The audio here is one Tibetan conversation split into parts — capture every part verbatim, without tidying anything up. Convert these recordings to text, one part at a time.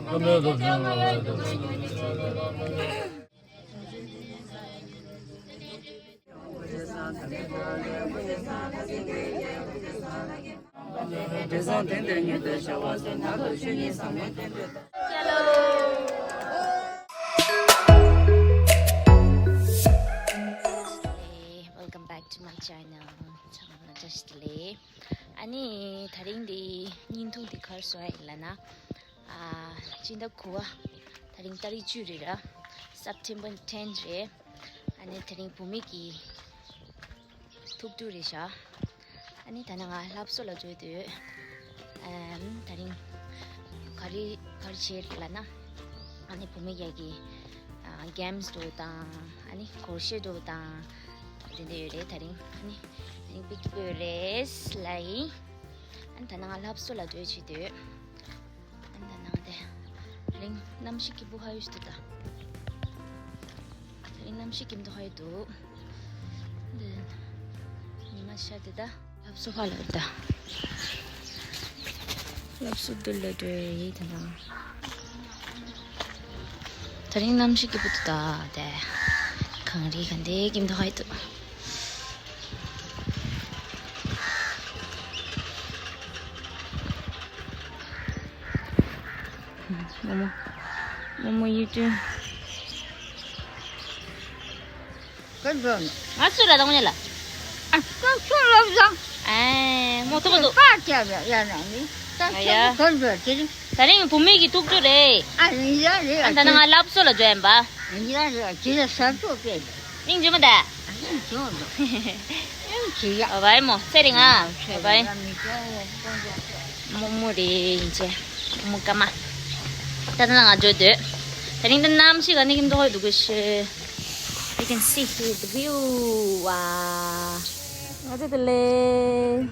Welcome back to my channel. ཚང་མ་བཀྲ་ཤིས་བདེ་ལེགས། ཨ་ནི་དེ་རིང་འདི་བརྙན་ཐུང་འདི་ག་རེ་བཟོ་ཡ་ཡིན་ལབ་ན། ཨ་སྤྱི་ཟླ་དགུ་པ། དེ་རིང་ཏ་རིག་བཅུ་རེད་ར། September ten རེད། ཨ་ནི་དེ་རིང་བུད་མེད་ཀྱི་ཐུགས་སྤྲོ་རེད་ཤག་ཨ་ནི་ད་ནངས་ང་ལྷ་བཟོ་ལ་འགྲོ་འདོད། ཨམ་དེ་རིང་ག་རེ་ག་རེ་བྱེད་ལབ་ན། ཨ་ནི་བུད་མེད་ཀྱི་ཨ་གེམ་སི་འདྲ་དང་། ཨ་ནི་ཀོར་ཤེ་འདྲ་དང་། དེ་འདྲ་ཡོད་རེད་དེ་རིང་། ཨ་ནི་ཨ་ནི་པིག་པོ་རེས་ལ་ཡིན། ཨ་ནི་ད་ནངས་ང་ལྷ་བཟོ་ལ་འགྲོ་བྱེད་འདོད། ཨ་ནི་ད་ནངས་དེ་རིང་གནམ་གཤིས་སྐྱིད་པོ་ཧ་ཡོད་ཤག་ད། དེ་རིང་གནམ་གཤིས་སྐྱིད་མདོག་ཧ་ཡོད་འདུག་འདི་ཉི་མ་ཤར་དེ་ད། ལྷ་བཟོ་ཕར་ལ་ཡོད་ད། ལྷ་བཟོ་འདི་ལ་འགྲོ་ཡི་ད་ནངས། དེ་རིང་གནམ་གཤིས་སྐྱིད་པོ་འདུག་ད་དེ། གངས་རི་ག་འདྲ་སྐྱིད་མདོག་ཧ་ཡོད་འདུག་རྨོ་མོ། རྨོ་མོ་ཡུལ་དུས། ག་འགྲོ་ནི། ང་ཚོ་ལ་དང་ཉེ་ལ། ཨ་ཁོ་ཁྱོད་སློབ་སྦྱོང་། ཨེ་མོ་ཐོག་ཏུ། ཁ་བྱས་པ་ཡ་ན་ནི། ད་ཨ་ཡ། ཁྱོད་ག་འགྲོ་དེ་རིང་། དེ་རིང་བུད་མེད་ཀྱི་ཐུགས་སྤྲོ་རེད། ཨ་ཡིན་ཡ་རེད། ཨ་ད་ནངས་ང་ལྷ་བཟོ་ལ་འགྲོ་ཡིན་པ། ཡིན་ཡ་རེད། དེ་ལ་ཟབ་ཚོགས་སྤེལ་ལ། མིང་རྗེ་མོ་ད། ཨ་ཡིན་ཁྱོད་ཚོ། ཡིན་བྱེད་ཡ། ཨ་བའི་མོ་ཚེ་རིང་ཨ། ཨ་བའི། མོ་མོ་རེད་ཡིན་ཅེ། མོ་མོ་ཀ་མ། ད་ད་ང་འགྲོ་འདོད། དེ་རིང་ད་གནམ་གཤིས་ག་ནས་ཀྱི་མདོག་ཡོད་འདུག་གི་ཤི། You can see here the view. ཝ། ང་ཚོ་དེ་ལས།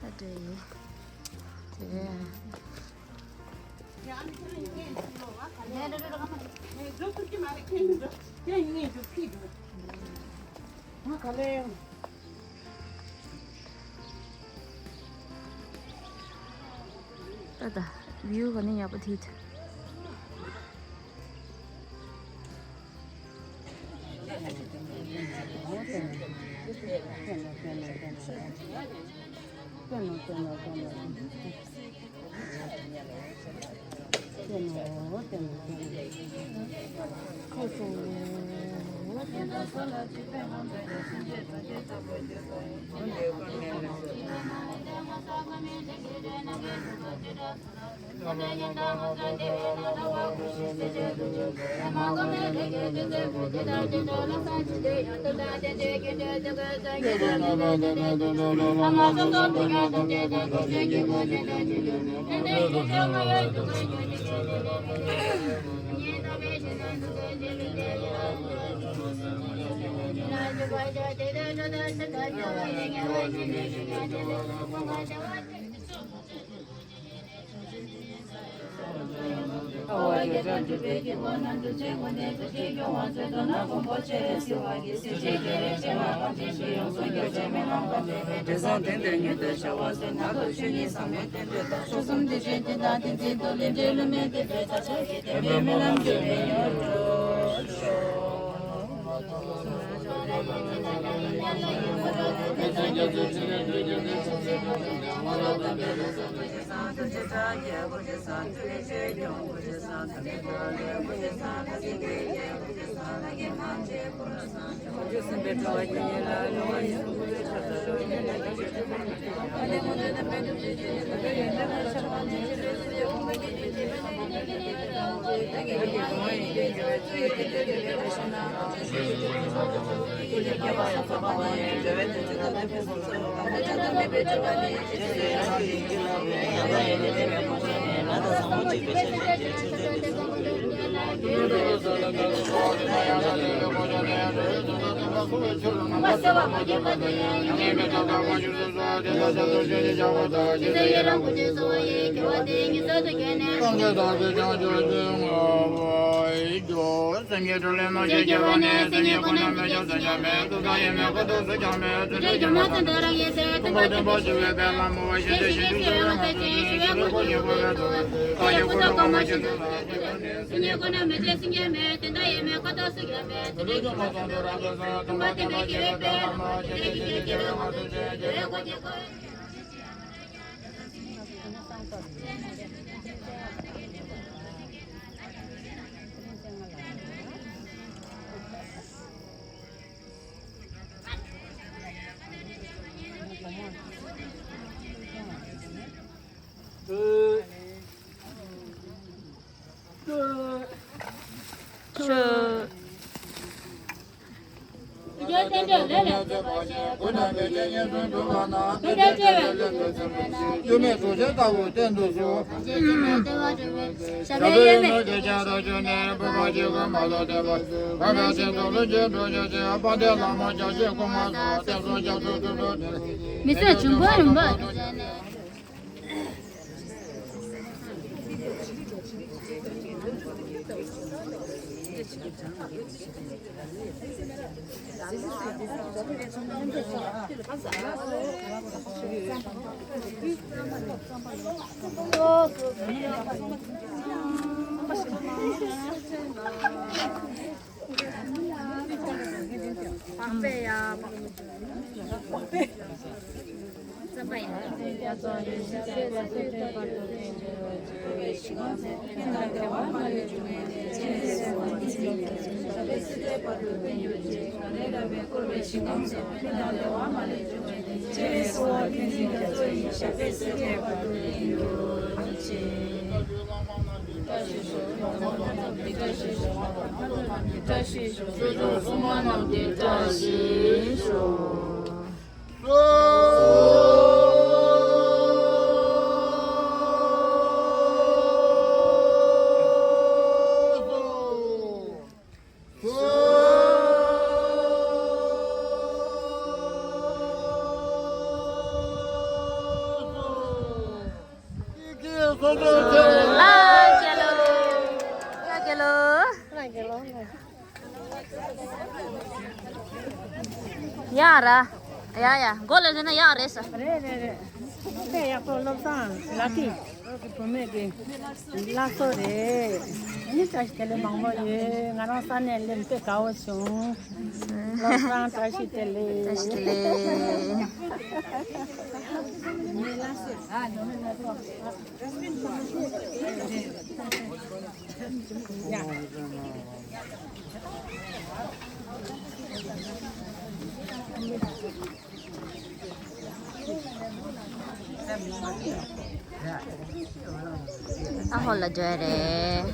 ད་འགྲོ་ཡི། དེ། ད་ད་བིའུ་ག་ནས་ཡག་པོ་ཐིག་སེམས་ཉིད་དྲུག་ལས་རྣམ་ཤེས་སྐྱེ་བ་ནས། སེམས་ཉིད་ཀུན་ནས་མི་འགྱུར་ཟེར་ཀྱང་མེད། ཐུགས་དང་ཡེ་མེད་ཁོ་ཐུག་ཟེར་ཀྱང་མེད། ཐུགས་རྗེ་སྒྱུ་མ་ཙམ་དུ་རང་ཡིན་ཟེར། སྟོན་པ་སྟོན་པ་ཞི་བའི་དཔལ་ལྷ་མོ་བ། ཞི་བདེ་ཞི་བདེ་ཞི་བའི་ངོ་མཚར་ཆེ། ཞི་བའི་འཁོར་གྱིས་བསྐོར་བའི་ཐུགས་ཀྱི་ཀུན་དགའ་བོ་ཀུན་རྫོབ་དཀའ་མོ་ཆེན་པོ། སེམས་ཉིད་ཀུན་ནས་མི་འགྱུར་ཟེར་ཀྱང་མེད། དོན་དང་ཡེ་མེད་ཁོ་ཐུག་ཟེར་ཀྱང་མེད། ཐུགས་རྗེ་སྒྱུ་མ་ཙམ་དུ་རང་ཡིན་ཟེར། སྟོན་པ་སྟོན་པ་ཞི་བའི་དཔལ་ལྷ་མོ་བ། ཞི་བདེ་ཞི་བདེ་ཞི་བའི་ངོ་མཚར་ཆེ། ཞི་བའི་འཁོར་གྱིས་བསྐོར་བའི། མི་ཚེ་འབྱུང་པོ་རིམ་པ། ཡ་ར། ཡ་ཡ། མགོ་ལ་བཟོས་ན་ཡག་རེད་ས། རེད་རེད་རེད། དཔེ་ཡག་པོ། བློ་བཟང་ལགས་ཀྱི། བུ་མོས་ཀྱི་སླར་གསོ་རེད། ཨ་ནི་བཀྲ་ཤིས་བདེ་ལེགས་མང་པོ་ཡོད། ང་རང་ས་གནས་སླེབས་དཔེ་དགའ་བོ་བྱུང་། བློ་བཟང་བཀྲ་ཤིས་བདེ་ལེགས། བཀྲ་ཤིས་བདེ་ལེགས། ཨ་ཧོ་ལ་འགྲོ་ཡ་རེད།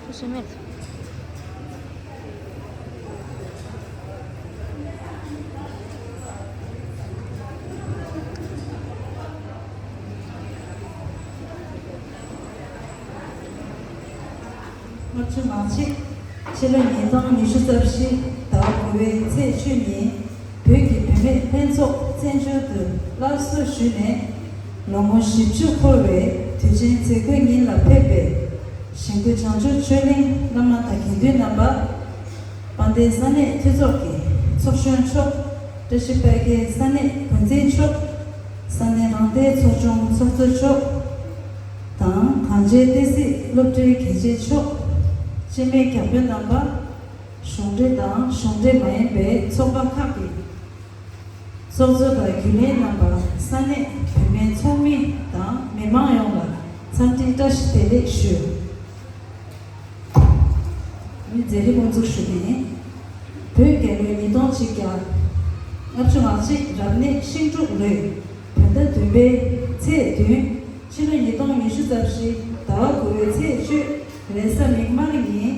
ཁུ་སིམ་མེར། ལྔ་བཅུ་ང་གཅིག་ཕྱི་ལོ་ཉིས་སྟོང་ཉི་ཤུ་རྩ་བཞི་ཟླ་བ་དགུ་པའི་ཚེས་བཅུ་ཉིན། བོད་ཀྱི་བུད་མེད་ལྷན་ཚོགས་བཙན་བྱོལ་དུ་སླར་གསོ་ཞུས་ནས་ལོ་ངོ་བཞི་བཅུ་འཁོར་བའི་དུས་ཆེན་མཛད་སྒོའི་ཉིན་ལ་ཕེབས་པའི་ཞིང་རྡུལ་བྱང་ཆུབ་ཆོས་གླིང་བླ་མ་དང་དགེ་འདུན་རྣམ་པ། དཔལ་ལྡན་ས་གནས་འཐུས་ཚོགས་ཀྱི་ཚོགས་གཞོན་མཆོག་བཀྲ་ཤིས་དཔལ་དགེ་ས་གནས་འགོ་འཛིན་མཆོག་ས་གནས་རང་བདེན་ཚོགས་ཆུང་ཚོགས་གཙོ་མཆོག་དང་། གངས་ཅན་བསྟན་སྲིད་སློབ་གྲྭའི་དགེ་ཆེ་མཆོག་སྤྱི་མི་བརྒྱ་དཔོན་རྣམ་པ། གཞུང་འབྲེལ་དང་གཞུང་འབྲེལ་མ་ཡིན་པའི་ཚོགས་པ་ཁག་གི་ཚོགས་གཙོ་དང་རྒྱུན་ལས་རྣམ་པ། ས་གནས་བུད་མེད་ཚོགས་མི་དང་མི་མང་ཡོངས་ལ་འཚམས་འདྲི་བཀྲ་ཤིས་བདེ་ལེགས་ཞུ། མི་མཛད་རིམ་དབུ་འཛུགས་ཞུ་མཁན། བོད་རྒྱལ་ལོ་ཉིས་སྟོང་གཅིག་བརྒྱ་ལྔ་བཅུ་ང་གཅིག་རབ་གནས་ཤིང་འབྲུག་ལོའི་བོད་ཟླ་བདུན་པའི་ཚེས་བདུན། ཕྱི་ལོ་ཉིས་སྟོང་ཉི་ཤུ་རྩ་བཞི་ཟླ་བ་དགུ་པའི་ཚེས་བཅུ། རེས་གཟའ་མིག་དམར་ཉིན།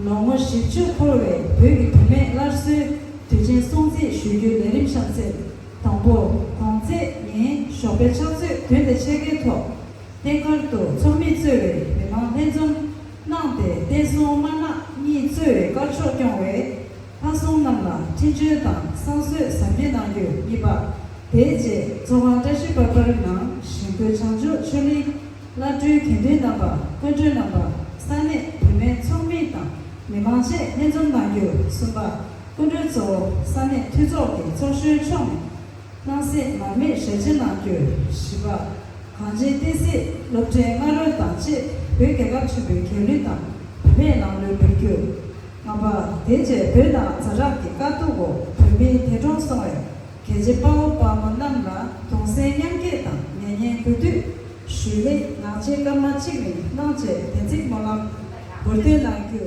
ལོ་ངོ་བཞི་བཅུ་འཁོར་བའི་བོད་ཀྱི་བུད་མེད་སླར་གསོའི་དུས་ཆེན་སྲུང་བརྩི་ ཞུ་རྒྱུའི་ལས་རིམ་ཆ་ཚང་། དང་པོ། གོང་ཚེས་ཉིན་ཞོགས་པའི་ཕྱག་ཚོད་བདུན་དང་ཕྱེད་ཀའི་ཐོག་བསྟན་སྒར་དུ་ཚོགས་མི་གཙོས་པའི་མི་མང་ལྷན་འཛོམས་གནང་སྟེ། བསྟན་སྲུང་དམར་ནག་གཉིས་གཙོས་པའི་དཀར་ཕྱོགས་སྐྱོང་བས་ལྷ་སྲུང་རྣམས་ལ་འཕྲིན་བཅོལ་དང་བསང་གསོལ་ཟབ་རྒྱས་གནང་རྒྱུ་གཉིས་པ། དེའི་རྗེས་ཚོགས་ཁང་བཀྲ་ཤིས་པར་པར་ནང་ཞིང་བཀོད་བྱང་ཆུབ་ཆོས་གླིང་བླ་སྤྲུལ་དགེ་འདུན་རྣམ་པ། སྐུ་མགྲོན་རྣམ་པ། ས་གནས་བུད་མེད་ཚོགས་མི་དང་མི་མང་བཅས་ལྷན་འཛོམས་གནང་རྒྱུ། གསུམ་པ། སྐུ་མགྲོན་གཙོ་བོ་ས་གནས་འཐུས་ཚོགས་ཀྱི་ཚོགས་གཞོན་མཆོག་ནས་སྣང་གསལ་མར་མེ་ཞལ་ཕྱེ་གནང་རྒྱུ། བཞི་པ། གངས་ཅན་བསྟན་སྲིད་སློབ་གྲྭའི་རྔ་རོལ་དང་བཅས་བོད་རྒྱལ་ཁབ་ཆེན་པོའི་རྒྱལ་གླུ་དང་བུད་མེད་ནང་གླུ་འབུལ་རྒྱུ། ལྔ་པ། དེ་རྗེས་བོད་ནང་ཛ་དྲག་གི་དཀའ་སྡུག་འོག་བོད་མིའི་འདས་གྲོངས་སོང་བའི་རྒྱལ་གཅེས་དཔའ་བོ་དཔའ་མོ་རྣམས་ལ་གདུང་སེམས་མཉམ་སྐྱེད་དང་མྱ་ངན་གུས་འདུད་ཞུས་ནས་ནང་ཆེན་སྐར་མ་གཅིག་ནས་གནང་བྱས་བདེན་ཚིག་སྨོན་ལམ་འབུལ་སྟོན་གནང་རྒྱུ།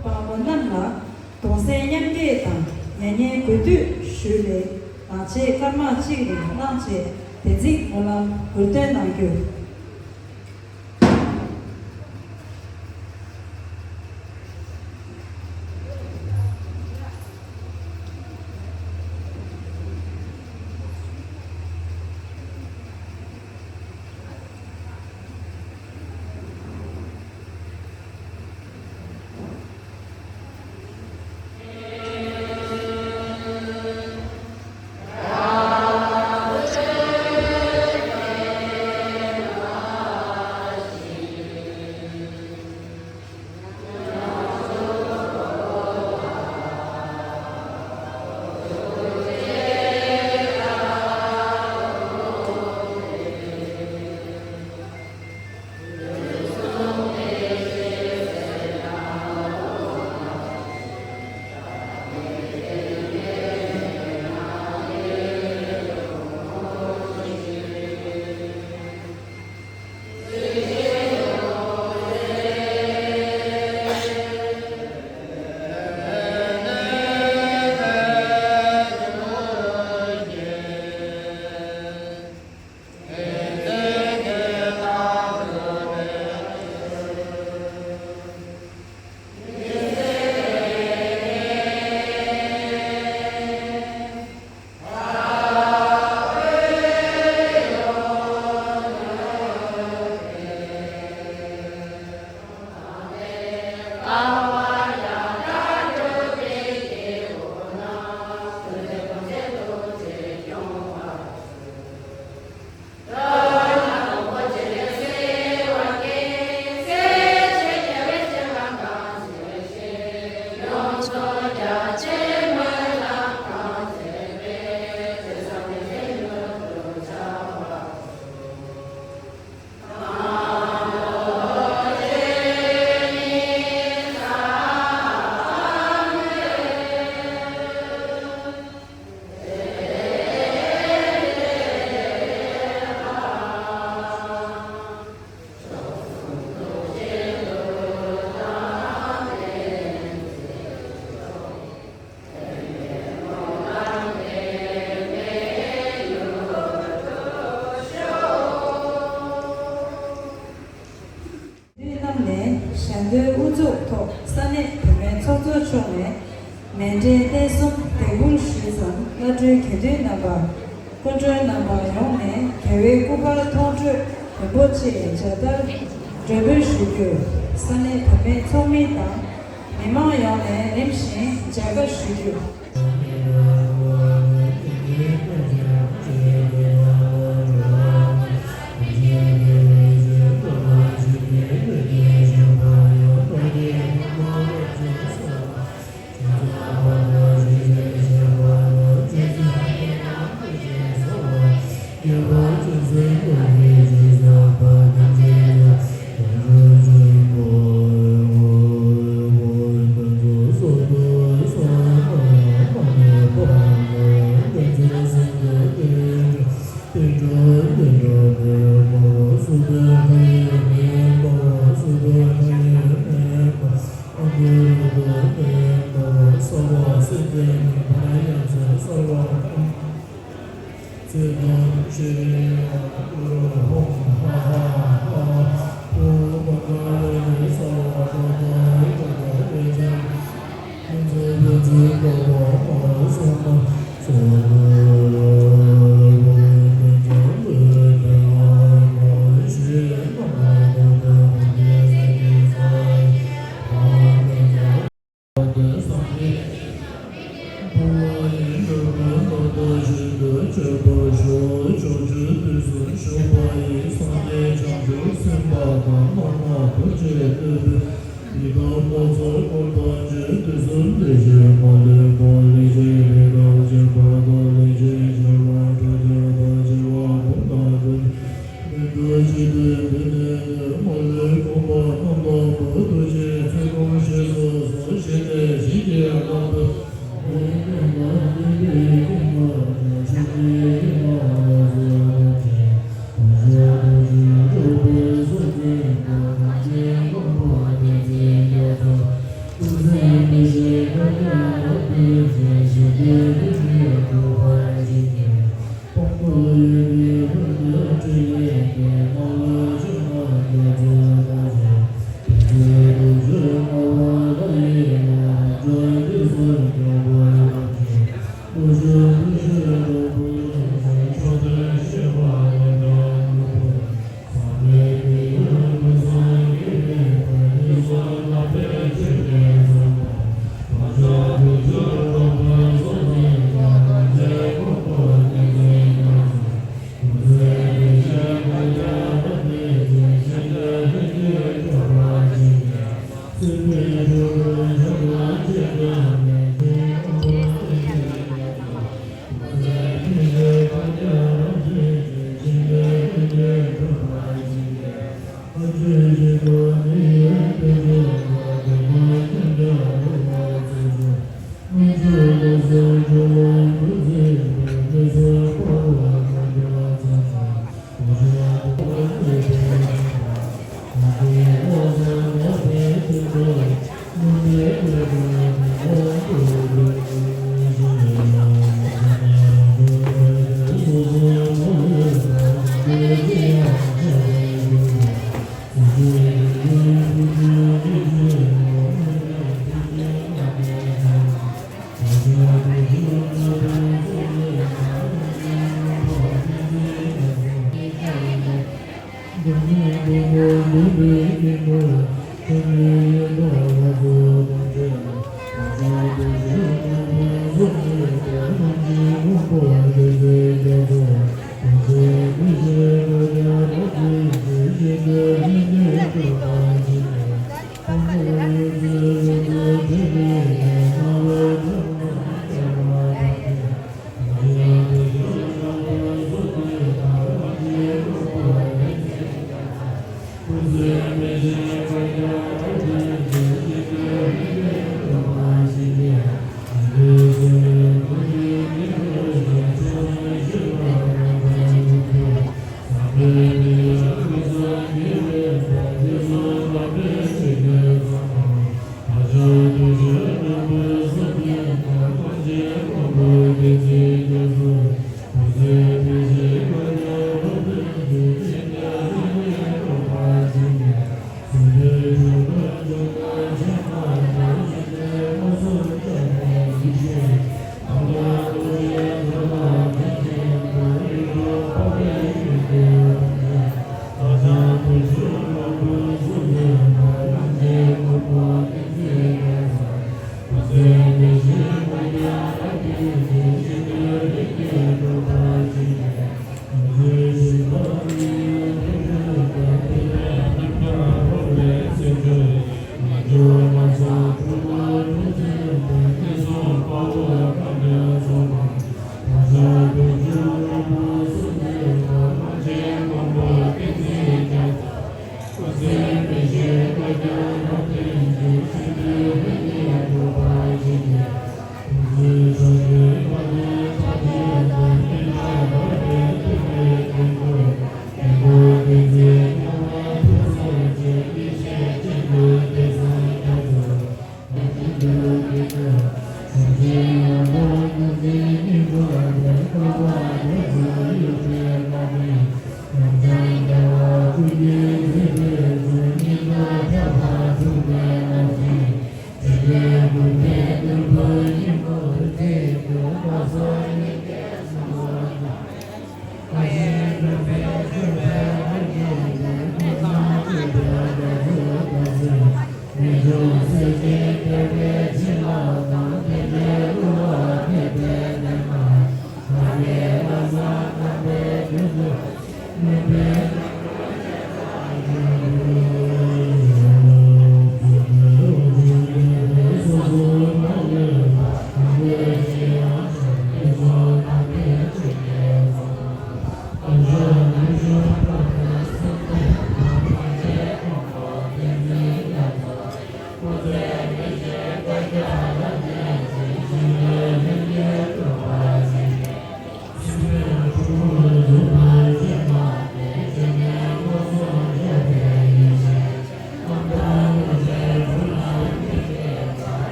དཔའ་བོ་རྣམས་ལ་གདུང་སེམས་མཉམ་སྐྱེད་དང་མྱ་ངན་གུས་འདུད་ཞུས་ནས་ནང་ཆེན་སྐར་མ་གཅིག་རིང་གནང་བྱས་བདེན་ཚིག་སྨོན་ལམ་འབུལ་སྟོན་གནང་རྒྱུ། གྲོས་དགེ་འདུན་རྣམ་པ། སྐུ་མགྲོན་རྣམ་པ་ཡོངས་ནས་རྒྱལ་བའི་སྐུ་པར་མཐོང་གྲོལ་རིན་པོ་ཆེའི་མཇལ་དར་སྒྲོན་འབུལ་ཞུ་རྒྱུར། ས་གནས་བུད་མེད་ཚོགས་མི་དང་མི་མང་ཡོངས་ནས་རིམ་བཞིན་མཇལ་ཁ་ཞུ་རྒྱུ།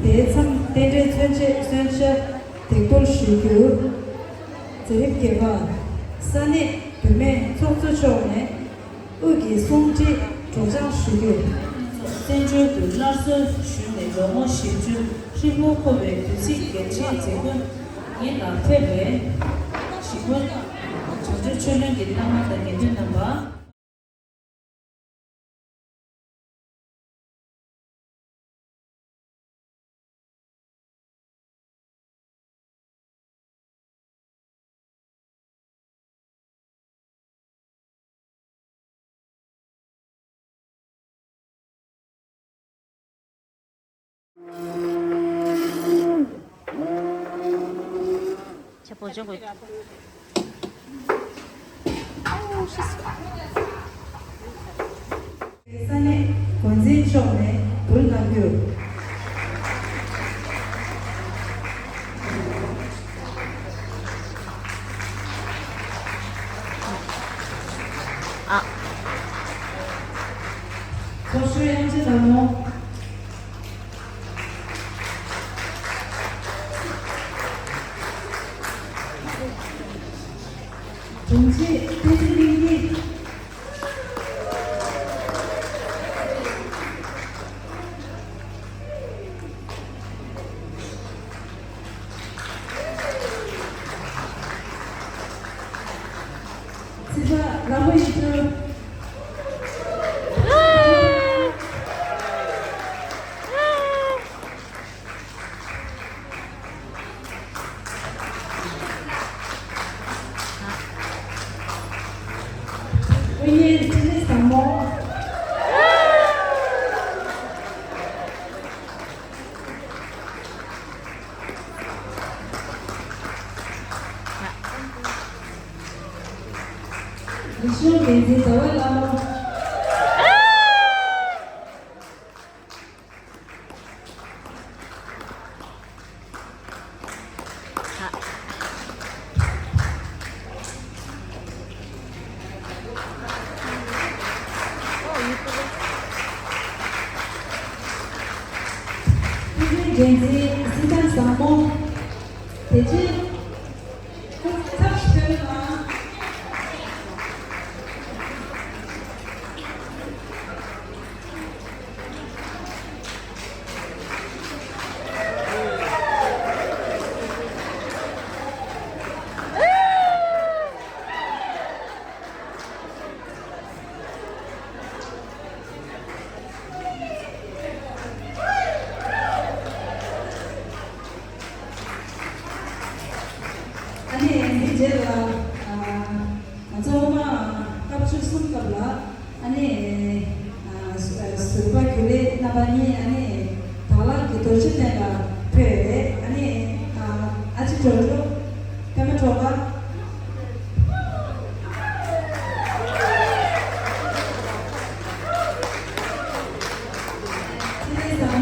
དེའི་མཚམས་རྟེན་འབྲེལ་མཚོན་བྱེད་མཚོན་ཆ་འདེགས་གཏོར་ཞུ་རྒྱུ། མཛད་རིམ་བརྒྱད་པ། ས་གནས་བུད་མེད་ཚོགས་གཙོ་མཆོག་ནས་དབུས་ཀྱི་གསུང་འཕྲིན་སྒྲོག་སྦྱང་ཞུ་རྒྱུ། བཙན་བྱོལ་དུ་སླར་གསོ་ཞུས་ནས་ལོ་ངོ་བཞི་བཅུ་ཧྲིལ་པོ་འཁོར་བའི་དུས་ཚིགས་རྒྱལ་སྤྱིའི་མཛད་སྒོ་ཉིན་ལ་ཕེབས་པའི་གཞིས་སྐོར་བྱང་ཆུབ་ཆོས་གླིང་གི་སྣེ་མང་དང་དགེ་འདུན་རྣམ་པ། ཁྱེད་བོད་ལྗོངས་ཀྱི། ས་གནས་འགོ་འཛིན་མཆོག་ནས་འབུལ་གནང་རྒྱུ། ཨ། ཚོགས་ཞུགས་དབྱངས་ཅན་ལྷ་མོ། དྲུང་ཆེ་བསྟན་འཛིན་གླིང་སྐྱིད། ཚེ་བཀྲ་ལྷ་མོ་ཡིད་སྤྲུལ། དབུ་བརྙེས་འཕྲིན་ལས་བཟང་མོ། རིག་གཞུང་འགན་འཛིན་ཟླ་བ་ལྷ་མོ། འགན་འཛིན་སྲིད་ཐར་བཟང་མོ། དེ་རྗེས། ཨ་ནི་འདི་རྗེས་ལ་ཨ་ང་ཚོ་སྔོན་མ་སྐབས་བཅུ་གསུམ་སྐབས་ལ་ཨ་ནི་ཨ་ཟུར་པ་རྒྱུན་ལས་རྣམ་པ་གཉིས་ཨ་ནི་དྭགས་ལྷ་གི་རྡོ་རྗེ་གདན་ལ་ཕེབས་རེད། ཨ་ནི་ཨ་ཨ་ཅེ་གྲོགས་གྲོགས། པད་མ་གྲོགས་པ། འཕྲིན་ལས་བཟང་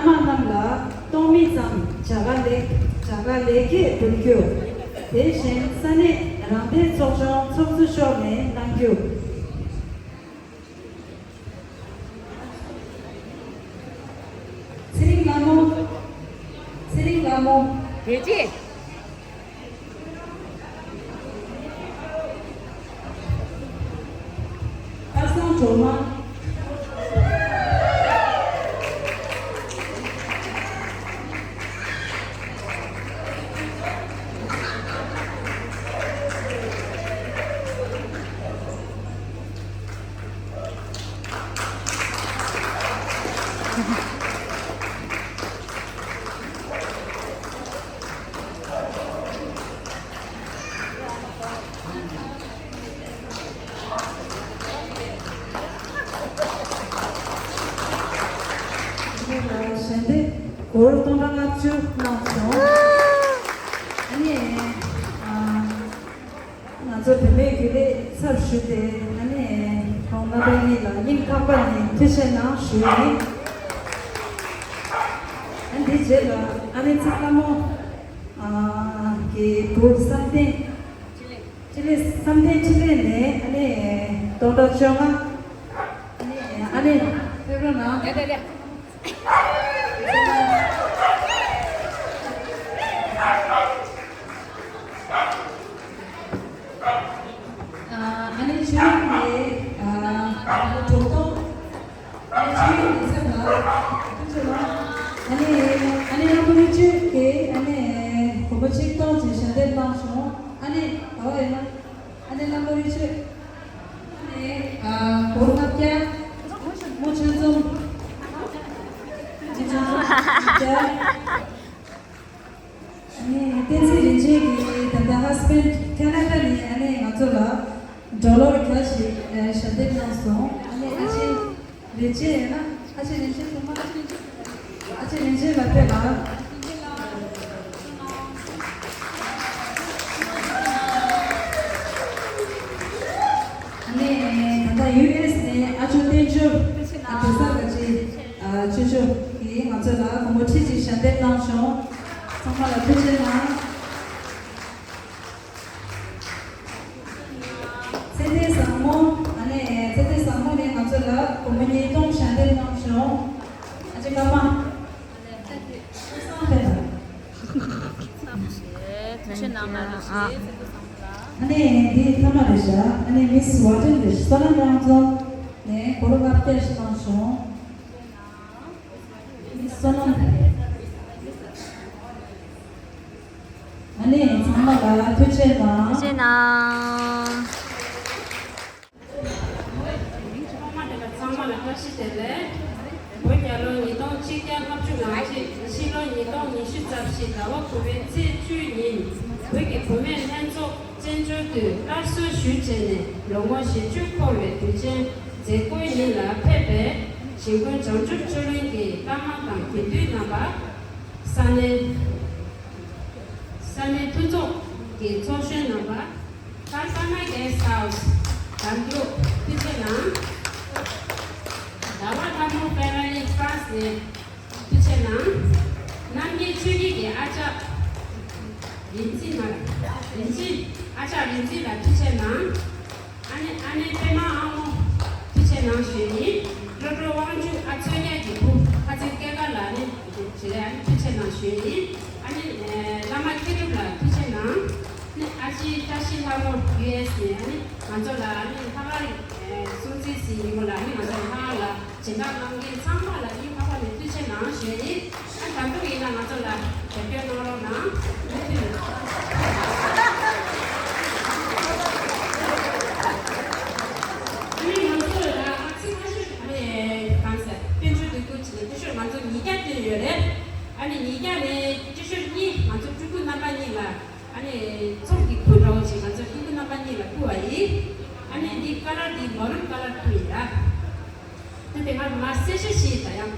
མ་རྣམས་ལ་གཏོང་མི་ཙམ་བྱ་དགའ་ལེགས་བྱ་དགའ་ལེགས་སྐྱེས་འབུལ་རྒྱུ། དེ་བཞིན་ས་གནས་རང་བདེན་ཚོགས་ཆུང་ཚོགས་གཙོ་མཆོག་ནས་གནང་རྒྱུ། ཚེ་རིང་ལྷ་མོ། ཚེ་རིང་ལྷ་མོ། དེ་རྗེས། ཁ་སང་གྲོ་མ། ཞལ་འདེབས་སྒོར་སྟོང་ཕྲག་ལྔ་བཅུ་གནང་སོང་། ཨ་ནི། ང་ཚོ་བུད་མེད་རྒྱུན་ལས་ཚབ་ཞུས་ཏེ་ཨ་ནི་ཁོང་རྣམ་པ་གཉིས་ལ་སྙིང་ཐག་པ་ནས་ཐུགས་རྗེ་གནང་ཞུ་ཡིན། ཨ་འདི་རྗེས་ལ་ཨ་ནི་ཚེ་ལྷ་མོ་གི་བུ་བསམ་གཏན་འཕྲིན་ལས། བསམ་གཏན་འཕྲིན་ལས་ནས་ཨ་ནི་སྟོང་ཕྲག་བཅོ་ལྔ། ཨ་ནི་ཨ་ནི་ཕེབས་རོགས་གནང་། ཨ་ནི་ཆོས་ལུགས་ནས་ཨ་ནི་དྲུག་སྟོང་། ཨ་ནི་ཆོས་ལུགས་ནས་ཚབ་ལ་ཐུགས་རྗེ་གནང་། ཨ་ནི་ཨ་ནི་རྣམ་པ་རིག་ཆོས་ཀྱིས་ཨ་ནི་སྒོར་མོ་ཆིག་སྟོང་ཅིག་ཞལ་འདེབས་གནང་བྱུང་། ཨ་ནི་ག་བ་ཡིན་ན། ཨ་ནི་རྣམ་པ་རིག་ཆོས། ཨ་ནི་ཨ་སྒོར་ལྔ་བརྒྱ། མོ་ཆོས་འཛོམས། ཆོས་འཛོམས་བརྒྱ། ཨ་ནི་བསྟན་འཛིན་རིན་ཆེན་གྱིས་ད་ལྟ་ཧ་སི་བེན་ཌི་ཁེ་ན་ཌ་ནས་ཨ་ནི་ང་ཚོ་ལ་ཌོ་ལར་བརྒྱ་ཞིག་ཨ་ཞལ་འདེབས་གནང་སོང་། ཨ་ནི་ཨ་ཅེ་རིན་ཆེན་ཡིན་ན་ཨ་ཅེ་རིན་ཆེན་ཐོག་མ་ཨ་ཅེ་རིན་ཆེན་ཨ་ཅེ་རིན་ཆེན་ལ་ཕེབས་ལ། ཨ་ནི་ད་ལྟ་ཡུ་ཨེས་ནས་ཨ་ཅོ་བསྟན་འབྱོར་ཨ་དེ་ས་ག་ཅི་ཨ་ཅོ་ཅོ་གིས་ང་ཚོ་ལ་སྒོར་མོ་ཁྲི་གཅིག་ཞལ་འདེབས་གནང་བྱུང་། ཚང་མ་ལ་ཐུགས་རྗེ་གནང་། ཚེ་བརྟན་བཟང་མོ། ཨ་ནི་ཚེ་བརྟན་བཟང་མོ་ནས་ང་ཚོ་ལ་སྒོར་མོ་ཉིས་སྟོང་ཞལ་འདེབས་གནང་བྱུང་། ཨ་ཅེ་ཀརྨ། ཐུགས་རྗེ་གནང་། ཨ་ནི་འདི་ཐ་མ་རེད་ཤག་ཨ་ནི་མི་སི་ཝ་ཊན་རེད་ཤག་བསོད་ནམས་རང་རྫོང་ནས་སྒོར་ལྔ་བརྒྱ་ཞིག་གནང་བྱུང་། མི་སི་བསོད་ནམས། ཨ་ནི་ཚང་མ་ལ་ཐུགས་རྗེ་གནང་། ཐུགས་རྗེ་གནང་། ཚང་མ་ལ་བཀྲ་ཤིས་བདེ་ལེགས། བོད་རྒྱལ་ལོ་ཉིས་སྟོང་ཆིག་བརྒྱ་ལྔ་བཅུ་ང་གཅིག་ཕྱི་ལོ་ཉིས་སྟོང་ཉི་ཤུ་རྩ་བཞི་ཟླ་བ་དགུ་པའི་ཚེས་བཅུ་ཉིན་བོད་ཀྱི་བུད་མེད་ལྷན་ཚོགས་བཙན་བྱོལ་དུ་སླར་གསོ་ཞུས་བྱས་ནས་ལོ་ངོ་བཞི་བཅུ་འཁོར་བའི་དུས་ཆེན་མཛད་སྒོའི་ཉིན་ལ་ཕེབས་པའི་གཞིས་དགོན་བྱང་ཆུབ་ཆོས་གླིང་གི་བླ་མ་དང་དགེ་འདུན་རྣམ་པ། ས་གནས། ས་གནས་མཐུན་ཚོགས་ཀྱི་ཚོགས་གཞོན་རྣམ་པ། ཀར་ཀ་ན་གྷེ་སི་ཊི་ཧའུ་སི་དང་འབྲུག་ཕུལ་ཆེ་གནང་། ཟླ་བ་ལྷ་མོ་ཕེ་ར་ལི་ཧྥ་རན་སི་ནས་ཕུལ་ཆེ་གནང་། རྣམ་རྒྱལ་ཆོས་སྐྱིད་ཀྱི་ཨ་ཅག་རིག་འཛིན་མ། རིག་འཛིན་ཨ་ཅག་རིག་འཛིན་ལ་ཕུལ་ཆེ་གནང་། ཨ་ནེ་ཨ་ནེ་པད་མ་ཨ་མོ་ཕུལ་ཆེ་གནང་ཞུས་ཡིན། ཀླུ་སྒྲུབ་དབང་ཕྱུག་ཨ་མཚོ་ཉག་གི་བུ་ཁ་ཚིག་སྐྱེས་སྐར་ལ་ནི་ཇི་ལེ་ཨ་ནེ་ཕུལ་ཆེ་གནང་ཞུས་ཡིན། ཨ་ནེ་བླ་མ་མཁས་གྲུབ་ལ་ཕུལ་ཆེ་གནང་། ནི་ཨ་ཅེ་བཀྲ་ཤིས་ལྷ་མོ་ཡུ་ཨེས་ནས་ཨ་ནེ་ང་ཚོ་ལ་ཨ་ནེ་ལྷག་དཀར་སྲུང་བརྩི་ཟིན་ཡིན་མོ་ལ་ཨ་ནེ་ང་ཚོ་ལྷག་དཀར་ལ། སྦྱིན་བདག་གནང་མཁན་ཚང་མ་ལ་སྙིང་ཐག་པ་ནས་ཐུགས་རྗེ་གནང་ཞུ་ཡིན། ཨ་ད་དུང་ཡིན་ན་ང་ཚོ་ལ་རྒྱབ་སྐྱོར་གནང་རོགས་གནང་། མུ་མཐུད་ནས། ཨ་ནི་ང་ཚོ་ལ་ཨ་ཚིག་ཁ་ཤས་ཨ་ནི་གང་ཟེར་དཔལ་འབྱོར་འདུ་འགོད་བྱས་ནས་སྐུ་ཞབས་ང་ཚོ་ཉིས་བརྒྱ་བཏོན་ཡོད་རེད། ཨ་ནི་ཉིས་བརྒྱ་ནས་སྐུ་ཞབས་གཉིས་ང་ཚོ་སྤྲུལ་སྐུ་རྣམ་པ་གཉིས་ལ། ཨ་ནི་ཚོགས་ཀྱི་ཁུར་འདྲ་བོ་ཞིག་ང་ཚོ་སྤྲུལ་སྐུ་རྣམ་པ་གཉིས་ལ་ཕུལ་བ་ཡིན། ཨ་ནི་འདི་ཀ་ལར་འདི་མ་རུན་ཀ་ལར་ཕུལ་ཡིན་ལ། དེ་དེ་ང་མ་གསལ་བཤད་ཞིག་ད་ཡང་།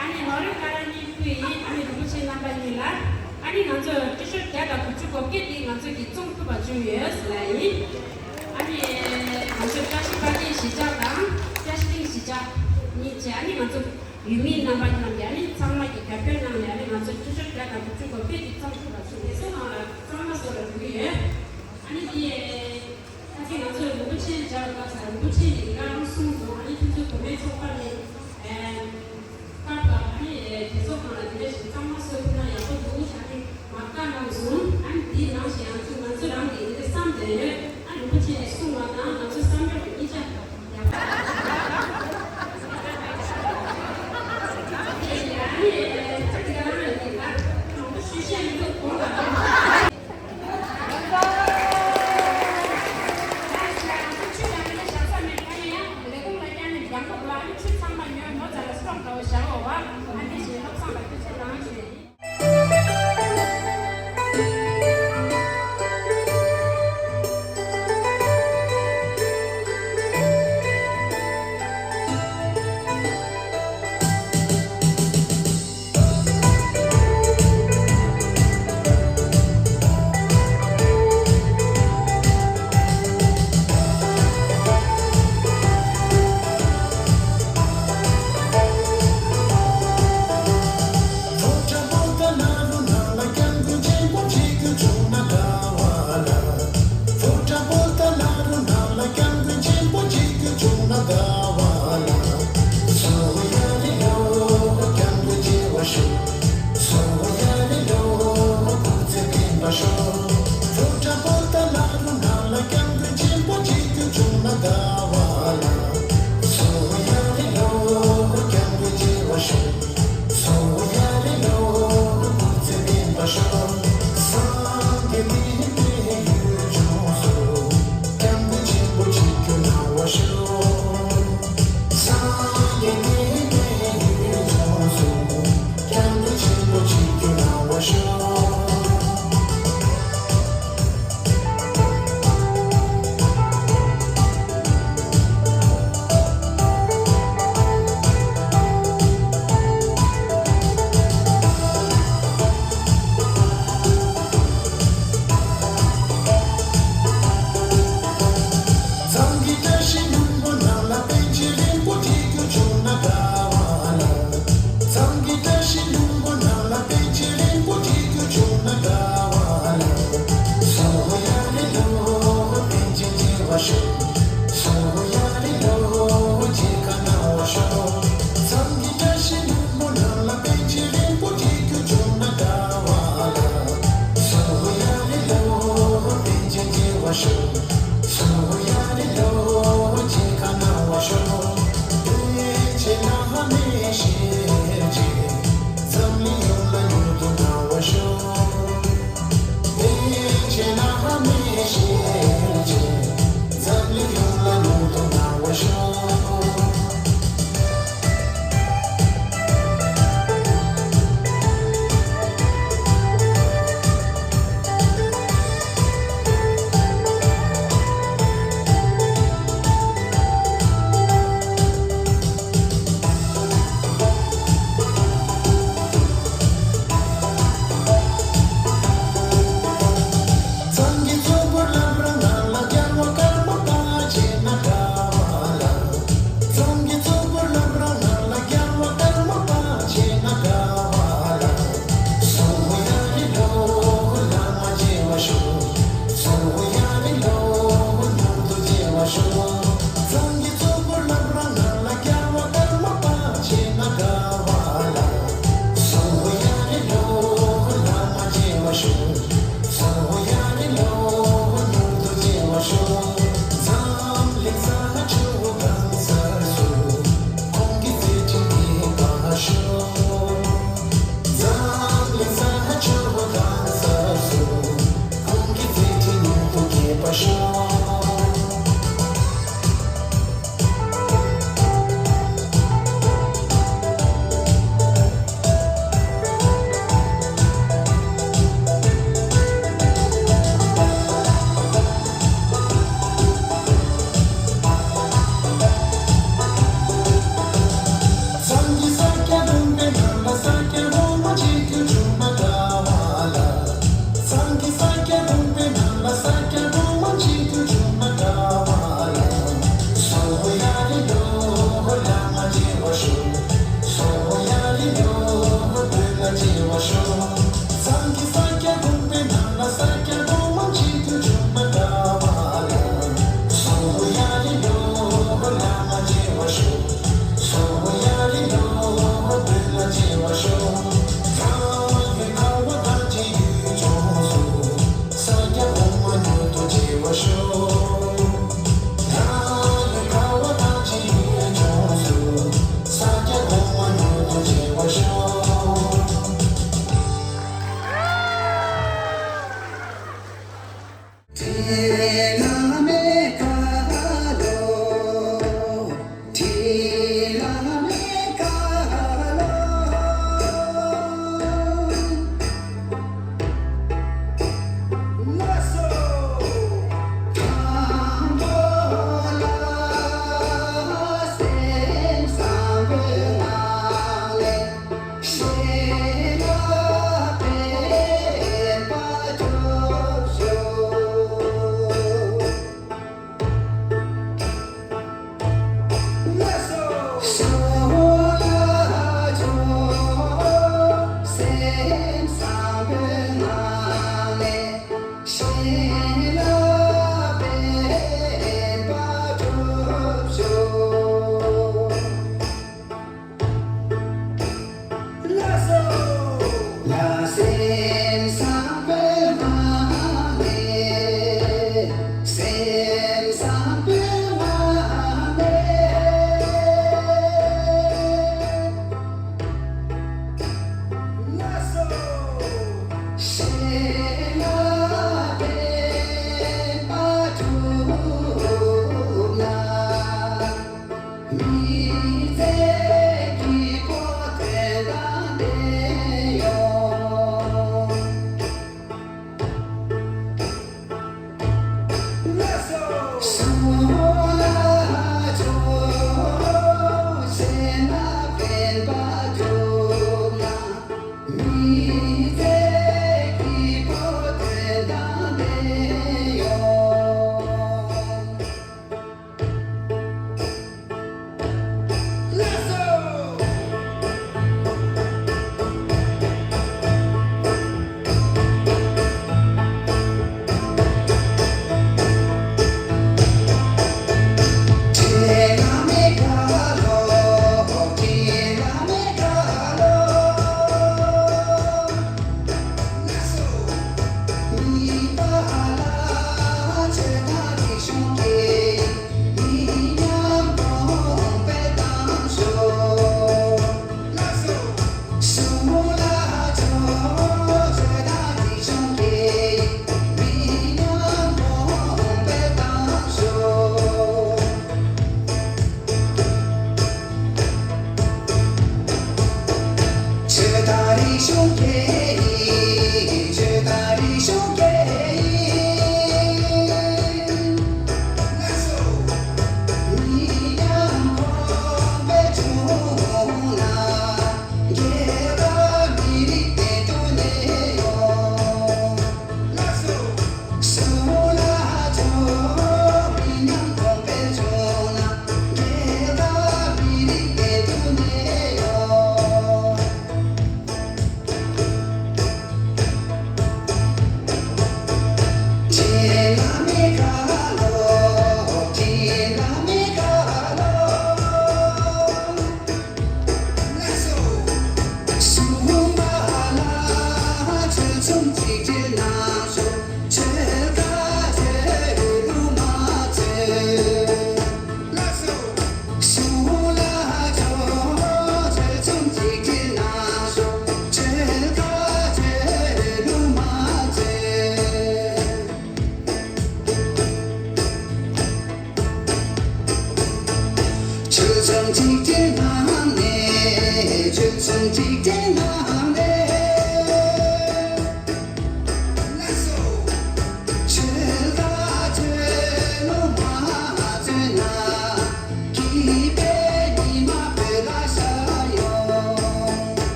ཨ་ནི་མ་རུན་ཀ་ལར་གཉིས་ཕུལ་ཡིན། ཨ་ནི་རིན་པོ་ཆེ་རྣམ་པ་གཉིས་ལ། ཨ་ནི་ང་ཚོ་ཊི་ཤར་བརྒྱ་དང་དགུ་བཅུ་གོ་བརྒྱད་འདི་ང་ཚོ་གི་བཙོང་ཐུབ་པ་བྱུང་ཡོད་ཟེར་ལ་ཡིན། ཨ་ནི་ང་ཚོ་བཀྲ་ཤིས་དཔལ་ལྡན་གཞིས་ཆགས་དང་བཀྲ་ཤིས་གླིང་གཞིས་ཆགས། ཉིད་ཀྱི་ཨ་ནི་ང་ཚོ་ཡུལ་མི་རྣམ་པ་རྣམས་ཀྱི་ཨ་ནི་ཚང་མ་གི་རྒྱབ་སྐྱོར་གནང་ནས་ཨ་ནི་ང་ཚོ་ཆུ་ཚོད་བརྒྱ་དང་དྲུག་ཅུ་གོ་དཔེ་ཅིག་ཚོགས་ཐུབ་པ་བྱུང་། དེ་ཚོ་ནང་ལ་གཙང་མ་བཟོ་ར་འགྲོ་གི་ཡོད། ཨ་ནི་དེ་ཁ་ཅིག་ང་ཚོས་རིན་པོ་ཆེ་མཇལ་བའི་སྐབས་སུ་རིན་པོ་ཆེ་ནས་ཡི་ག་རང་གསུངས་འདུག་ཨ་ནི་ཁྱེད་ཚོའི་བུད་མེད་ཚོགས་པ་ནས་སྐབས་ལ་ཨ་ནི་དེ་ཚོ་ནང་ལ་དེ་འདྲ་ཞིག་གཙང་མ་བཟོ་ཐུབ་ན་ཡག་པོ་འདུག་ཨ་ནི། མ་བཀའ་གནང་སོང་། ཨ་ནི་དེའི་ནང་བཞིན་ང་ཚོ་ང་ཚོ་རང་གིས་འདི་འདྲ་བསམ་བསྡད་ཡོད། ཨ་རིན་པོ་ཆེ་ནས་གསུངས་པ་དང་ང་ཚོ་བསམ་འཆར་གཉིས་ཆ་ཡག་པོ། ཨ་ནི་ད་ག་རང་ཡིན་ད་མང་པོ་ཞུ་བཤད་མི་འདུག་གོང་ལ། ཆུ་ཡང་ནས་བཞག་ས་མེད་ཀ་ཡང་ལས་ཁུངས་ལ་བསྐྱལ་ནས་འགྱངས་པ་ལ་ཨ་ནི་ཆུ་ཚང་མ་ཉོས་མོ་ཚ་ལ་སི་ཊོག་འདྲ་བོ་བཞག་འོ་བ། ཨ་ནི་བཞིན་སློབ་སང་ལ་སྐུ་ཚེ་རིང་ཞུ་ཡ་ཡིན།